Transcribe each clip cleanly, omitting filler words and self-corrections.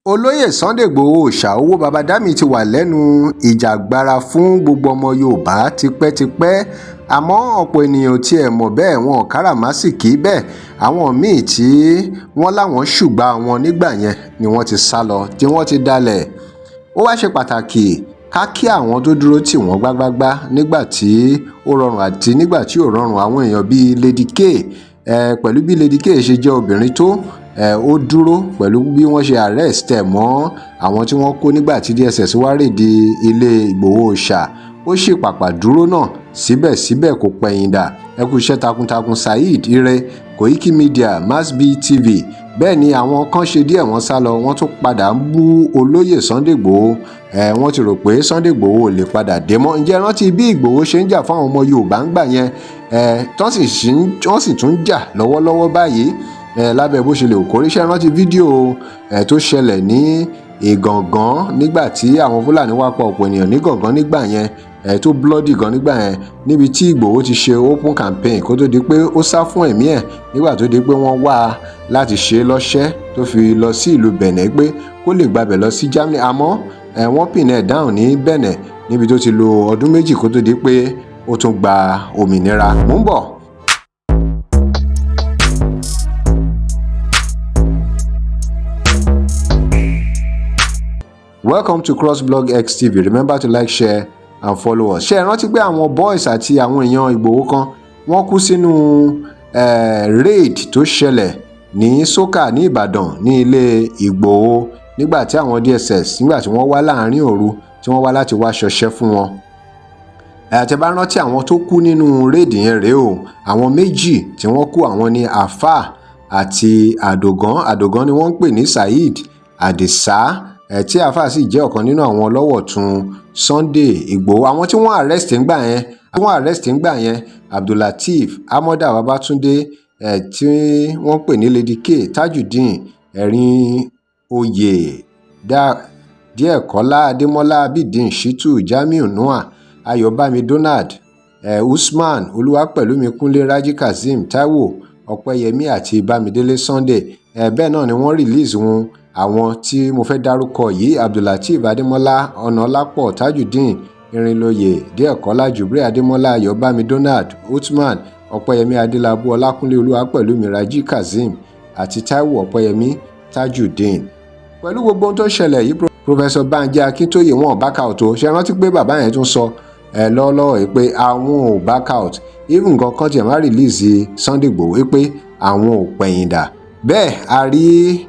Olóyè Sunday Igboro Òòsa owó baba dami ti wà lẹ́nu ìjàngbara fún gbogbo ọmọ Yorùbá tipẹ́tipẹ́, àmọ́ ọ̀pọ̀ ènìyàn ò tiẹ̀ mọ̀ bẹ́ẹ̀, wọn ò káràmáásìkí bẹ́ẹ̀. Àwọn míín tí wọ́n láwọn ṣùgbà wọn nígbà yẹn ni wọ́n ti sá lọ, tí wọ́n ti dalẹ̀. Ó wáá ṣe pàtàkì ká kí àwọn tó dúró tì wọ́n gbágbágbá nígbà tí ó rọrùn àti nígbà tí ò rọrùn. Àwọn èèyàn bíi Lady K, pẹ̀lú bí Lady K ṣe jẹ́ obìnrin tó, ó dúró pẹ̀lú bí wọ́n ṣe arrest ẹ̀ mọ́ àwọn tí wọ́n kó nígbà tí DSS wá raid ilé Ìgbòho Òòṣà. Ó sì pàpà dúró náà síbẹ̀síbẹ̀, kò pẹ̀yìn dà. Ẹ kú iṣẹ́ takuntakun, Saheed Ire, Koiki Media, Masbi TV. Bẹ́ẹ̀ ni àwọn kan ṣe díẹ̀, wọ́n sá lọ, wọ́n tún padà ń bú olóyè Sunday Igbòho. Wọ́n ti rò pé Sunday Igbòho ò lè padà dé mọ́. Ǹjẹ́ rántí bí Ìgbòho ṣe ń jà fún àwọn ọmọ Yorùbá ń gbà yẹn, wọ́n sì tún ń jà lọ́wọ́lọ́wọ́ báyìí lábẹ́ bó ṣe lè kórí? Ṣe rántí fídíò tó ṣẹlẹ̀ ní Ìgàngán nígbà tí àwọn Fúlàní wá pa ọ̀pọ̀ ènìyàn ní Gàngán nígbà yẹn, tó bloody gan nígbà yẹn, níbi tí Ìgbòho ti ṣe open campaign kó tó di pé ó sá fún ẹ̀mí ẹ̀, nígbà tó di pé wọ́n wá a láti ṣe é lọ́ṣẹ́, tó fi lọ sí ìlú Benin pé kó lè gbabẹ̀ lọ sí Germany? Àmọ́ wọ́n pin ẹ̀ down ní Benin, níbi tó ti lo ọdún 2 kó tó di pé ó tún gba òmìnira. Mò ń bọ̀. Welcome to crossblog XTV. Remember to like, share and follow us. Ṣé ẹ rántí pé àwọn boys àti àwọn èèyàn Ìgbòho kan, wọ́n kú sínú raid tó ṣẹlẹ̀ ní Sókà ní Ìbàdàn, ní ilé Ìgbòho, nígbà tí àwọn DSS, nígbà tí wọ́n wá láàrin òru, tí wọ́n wá láti wá ṣọṣẹ́ fún wọn? Àti bá rántí, àwọn tó kú nínú raid yẹn rèé o. Àwọn méjì tí wọ́n kú, àwọn ní Àáfàá àti Àdògán. Àdògán ni wọ́n ń pè ní Saheed Adisa, tí Àáfàá sì jẹ́ ọ̀kan nínú àwọn ọlọ́wọ̀ tún Sunday Igbòho. Àwọn tí wọ́n arrest ńgbà yẹn, tí wọ́n arrest ńgbà yẹn: Abdullateef Amoda Babatunde, tí wọ́n ń pè ní Lady K, Tajudeen Ẹ̀rín, Oyè Díẹ̀kọ́lá, Adémọ́lá, Abideen Shittu, Jamiu Noah, Ayọ̀bámi Donald, Usman Olúwapẹ̀lúmi, Kúnlé Raji, Kazeem Taiwo Ọpẹ́yẹmí àti Bámidélé Sunday. Bẹ́ẹ̀ náà ni wọ́n release wọn. Àwọn tí mo fẹ́ dárúkọ yìí: Abdullateef Adémọ́lá, Ọ̀nàọlápọ̀, Tajudeen Irinlóye, Díẹ̀kọ́lá, Jubril Adémọ́lá, Ayọ̀bámi Donald, Uthman Ọpẹ́yẹmí, Adélábù, Ọlákúnlé Olúwapẹ̀lúmi, Raji Kazeem àti Taiwo Ọpẹ́yẹmí, Tajudeen. Pẹ̀lú gbogbo ohun tó ṣẹlẹ̀ yìí, Professor Banji Akintoye, wọn ò back out o. Ṣe rántí pé bàbá yẹn tún sọ lọ́wọ́lọ́wọ́ yìí pé àwọn ò back out, even nǹkan kan tiẹ̀ má release Sunday Igboho, pé àwọn ò pẹ̀yìn dà? Bẹ́ẹ̀ a rí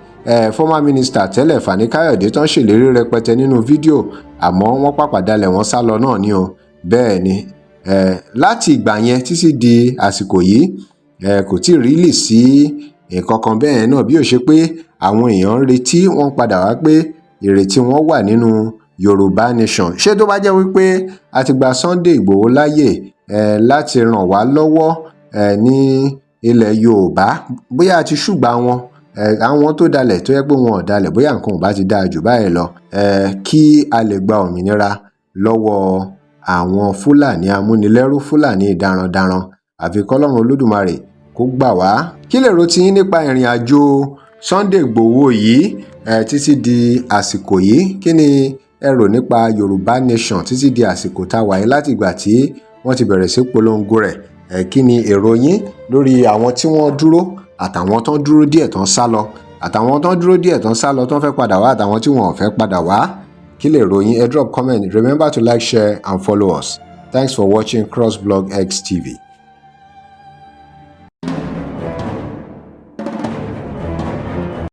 former minister tẹ́lẹ̀, Fani Káyọ̀dé, tán ṣèlérí rẹpẹtẹ nínú fídíò, àmọ́ wọ́n pàpà dalẹ̀, wọ́n sá lọ náà ni o. Bẹ́ẹ̀ ni, láti ìgbà yẹn títí di àsìkò yìí, kò tí ì really sí nǹkan kan bẹ́ẹ̀ náà, bí ó ṣe pé àwọn èèyàn ń retí wọ́n padà wá, pé ìrètí wọn wà nínú Yorùbá Nation. Ṣé tó bá jẹ́ wípé a ti gba Sunday Ìgbòho láàyè láti ràn wá lọ́wọ́ ní ilẹ̀ Yorùbá, bóyá a ti ṣùgbà wọn, àwọn tó dalẹ̀, tó yẹ pé wọn ò dalẹ̀, bóyá nǹkan ò bá ti dáa jù báyìí lọ, kí a lè gba òmìnira lọ́wọ́ àwọn Fúlàní amúnilẹ́rú, Fúlàní darandaran? Àfi kọ́lọ́run Olódùmarè kó gbà wá. Kí lèrò tiyín nípa ìrìn àjò Sunday Ìgbòho yìí títí di àsìkò yìí? Kí ni ẹ rò nípa Yorùbá Nation títí di àsìkò tá a wà yìí, láti ìgbà tí wọ́n ti bẹ̀rẹ̀ sí polongo rẹ̀? Kí ni èrò yín lórí àwọn tí wọ́n dúró, àtàwọn tán dúró díẹ̀ tán sá lọ, àtàwọn tán dúró díẹ̀ tán sá lọ tán fẹ́ padà wá, àtàwọn tí wọn ò fẹ́ padà wá? Kí lè ròyìn? Ẹ drop comment. Remember to like, share and follow us. Thanks for watching crossblog XTV.